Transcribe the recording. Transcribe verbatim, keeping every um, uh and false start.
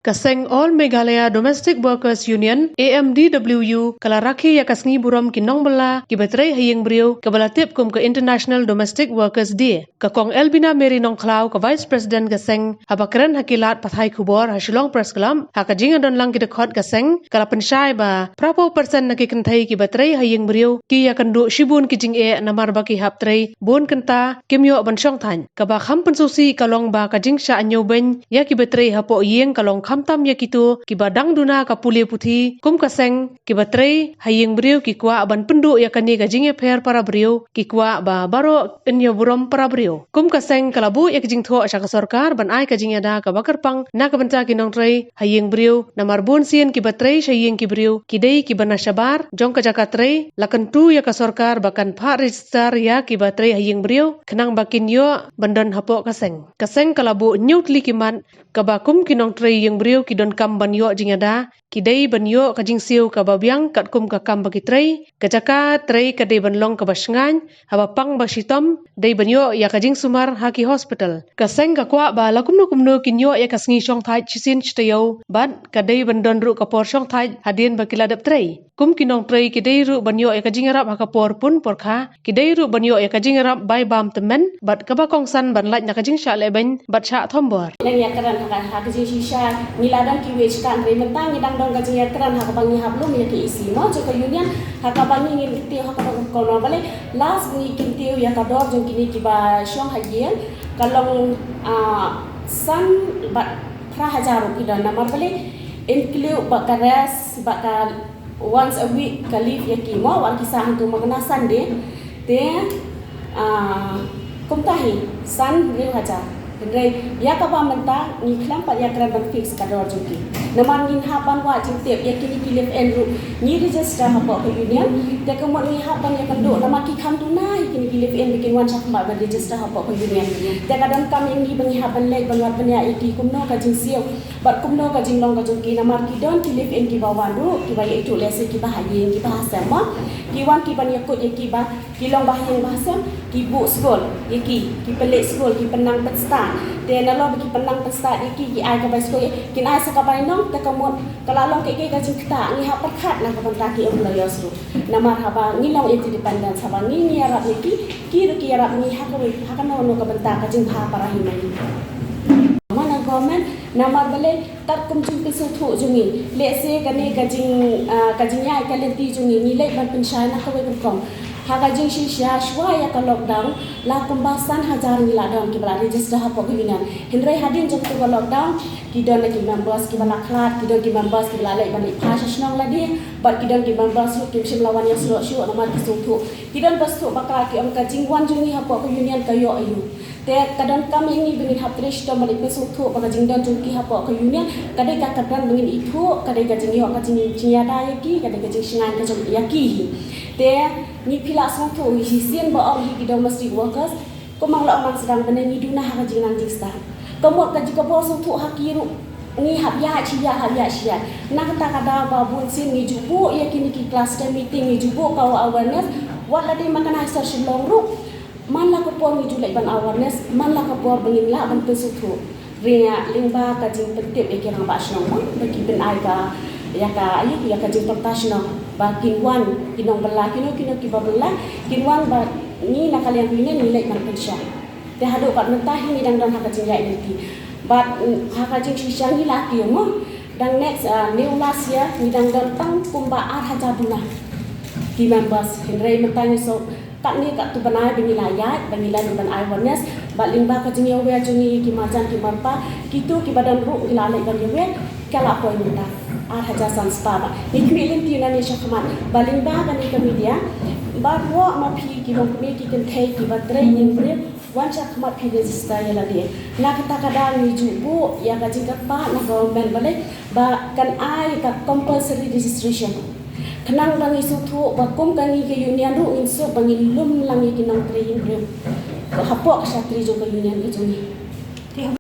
Ka seng All Meghalaya Domestic Workers Union, A M D W U, ka la rakhe ïa ka sngi burom ki nongbylla kiba trei ha ïing briew kaba la tip kum ka International Domestic Workers Day. Ka Kong Elbina Mary Nongkhlaw, ka Vice President ka seng, haba kren ha ki lad pathai khubor ha Shillong Press Club ha ka jingïadonlang ki dkhot ka seng, ka la pynshai ba phra phew percent na ki kynthei kiba trei ha ïing briew ki ïakynduh shibun ki jingeh namar ba ki hap trei bun kynta, kim ïoh ban shong thait. Kaba kham pynsngewsih ka long ba ka jingshah ñiewbeiñ ïa kiba trei hapoh ïing ka long khamtam ïa kito kiba dang duna ka pule puthi. Kum ka seng, kiba trei ha ïing briew ki kwah ban pynduh ïa kane ka jingïapher para briew, ki kwah ba baroh yn ïaburom para briew. Kum ka seng, ka la buh ïa ka jingthoh sha ka sorkar ban ai ka jingïada kaba kyrpang na ka bynta ki nongtrei ha ïing briew, namar bun sien kiba trei sha ïing ki briew ki dei kiba na shabar jong ka jaka trei. La kyntu ïa ka sorkar ba kan phah register ïa kiba trei ha ïing briew khnang ba kin ïoh ban don hapoh ka seng. Ka seng ka la buh hynñiew tylli ki mat, kaba kum ki nongtrei ïing briew ki donkam ban ïoh jingïada, ki dei ban ïoh ka jingsiew kaba biang katkum ka kam ba ki trei. Ka jaka trei ka dei ban long kaba shngaiñ, haba pang ba shitom, dei ban ïoh ïa ka jingsumar ha ki hospital. Ka seng ka kwah ba la kumno kumno kin ïoh ïa ka sngi shong thait shisien shi taïew, bad ka dei ban don ruh ka por shong thait hadien ba ki la dep trei. Kum ki nongtrei ki dei ruh ban ïoh ïa ka jingïarap ha ka por pun por kha, ki dei ruh ban ïoh ïa ka jingïarap bai bam tymmen, bad kaba kongsan ban lait na ka jingshah lehbeiñ bad shah thombor. Nang ïa kren ha ka, ha ka jingshisha, ngi la don ki wage cut, hynrei mynta ngi dang don ka jingïakren ha kaba ngi hap lum ïa ka E C mo jong ka union, ha kaba ngi ngin kyntiew ha kaba kongsan, balei last ngi kyntiew ïa ka dor jong kine kiba shong ha ïing, ka long, ah, san bad phra hajar ruh ki don, namar balei include bad ka rest bad ka once a week ka leave ïa ki mo, wat ki sah hangto mo kane Sunday. Te, ah, kumta hi, san hynriew hajar. Hynrei ïa kaba mynta ngi khlem pat ïakren ban fix ka dor jong ki. Namar ngin hap ban wad jingtip ïa kine ki live in ruh ngi register hapoh ka union. Te ka mut ngi hap ban ïakynduh namar ki kham duna hi kine ki live in ba kin wan sha khmat ban register hapoh ka union. Te ka donkam ïa ngi ba ngi hap ban leit ban wad bniah ïa ki kumno ka jingsiew bad kumno ka jinglong ka jong ki, namar ki don ki live in kiba wan ruh, kiba ïa ithuh lehse kiba ha ïing, kiba ha sem mo. Ki wan ki ban ïakut ïa kiba ki long ba ha ïing ba ha sem, ki buh skul ïa ki, ki pynleit skul, ki pynnang pynstad. Te nalor ba ki pynnang pynstad ïa ki, ki ai ka bai skul, kin ai sa ka bai nong, te ka mut ka la long kaei kaei ka jingktah, ngi hap pyrkhat na ka bynta ki employers ruh. Namar haba ngi long interdependent, haba ngi, ngi ïarap ïa ki, ki ruh ki ïarap ngi ha kawei, ha kano kano ka bynta ka jingbha para hynmen. Mo na government, namar balei katkum jingpynsngewthuh jong ngi, lehse kane ka jing, ah, ka jingïaid ka lynti jong ngi, ngi leit ban pynshai na kawei ka rukom. Ha ka jingshisha shuwa ïa ka lockdown, la kumba san hajar ngi la don kiba la register hapoh ka union. Hynrei hadien jong ka lockdown, ki don na ki members kiba la khlad, ki don ki members kiba la leit ban leit phai sha shnong lade, bad ki don ki members ruh kim shym la wan ïasnoh shuh namar ki sngewthuh. Ki don ba sngewthuh ba ka, ki ong ka jingwan jong ngi hapoh ka union ka ïoh aïu. Te ka donkam ïa ngi ba ngin hap trei shitom ban ïa pynsngewthuh ba ka jingdon jong ki hapoh ka union ka dei ka kyrdan ba ngin ithuh, ka dei ka jingïoh ka jing, jingïada ïa ki, ka dei ka jingshngaiñ ka jong ïa ki hi. Te ngi phi lah sngewthuh hi shisien ba ong hi ki domestic workers, kumba nga la ong sdang mynne, ngi duna ha ka jingnang jingstad. Ka mut ka jingkyrpad sngewthuh ha ki ruh ngi hap ïaid shi ïaid, hap ïaid shi ïaid. Na kata ka daw ba bun sien ngi ju buh ïa kine ki cluster meeting, ngi ju buh ka awareness, wat la dei ma ka Nonghistoh Shillong ruh. Man la ka por ngi ju leit ban awareness, man la ka por ba ngin lah ban pynsngewthuh. Hynrei lyngba ka jingpyntip ïa ki rangbah shnong mo, ba ki pyn-ai ka, ïa ka, ïa ka jingpyrta shnong ba kin wan ki nongbylla, kino kino kiba bylla, kin wan ba ngi na ka liang ka union ngi leit ban pynshai. Te haduh kat mynta hi ngi dang don ha ka jingïaid lynti. Bad, mm, ha ka jingshisha ngi la kiew mo. Dang next, ah, new last year ngi dang don tang kumba ar hajar duna ki members. Hynrei mynta ngi shu katne katto bnai ba ngi la ïaid, ba ngi la leit ban ai awareness, bad lyngba ka jingïawer jong ngi ki marjan ki marpa, kito kiba don ruh ngi la leit ban ïawer, ka la poi mynta ar hajar san spah. Bad ngi khmih lynti nangne shakhmat ba lyngba kane ka media, baroh ma phi ki longkmie ki kynthei kiba trei ïing briew, wan shakhmat phi register ïa lade. Na kata ka daw ngi ju buh ïa ka jingkyrpad na government balei ba kan ai ka compulsory registration. Khnang ba ngi sngewthuh ba kum ka ngi ka union ruh ngin suk ba ngin lum lang ïa ki nongtrei ïing briew hapoh ka shatri jong ka union ka jong ngi.